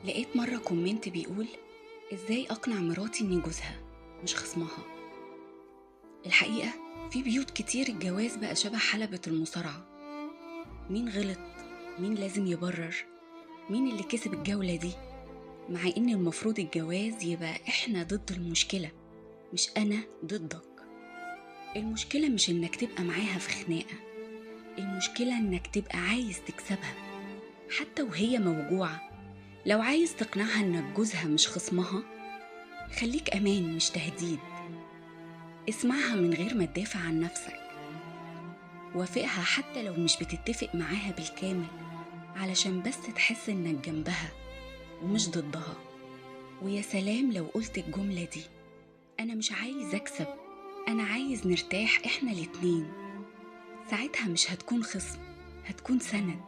لقيت مرة comment بيقول إزاي أقنع مراتي إني جوزها مش خصمها. الحقيقة في بيوت كتير الجواز بقى شبه حلبة المصارعة، مين غلط، مين لازم يبرر، مين اللي كسب الجولة دي، مع إن المفروض الجواز يبقى إحنا ضد المشكلة مش أنا ضدك. المشكلة مش إنك تبقى معاها في خناقة، المشكلة إنك تبقى عايز تكسبها حتى وهي موجوعة. لو عايز تقنعها إنك جوزها مش خصمها، خليك أمان مش تهديد. اسمعها من غير ما تدافع عن نفسك، وافقها حتى لو مش بتتفق معاها بالكامل، علشان بس تحس إنك جنبها ومش ضدها. ويا سلام لو قلت الجملة دي، أنا مش عايز أكسب، أنا عايز نرتاح إحنا الاتنين. ساعتها مش هتكون خصم، هتكون سند.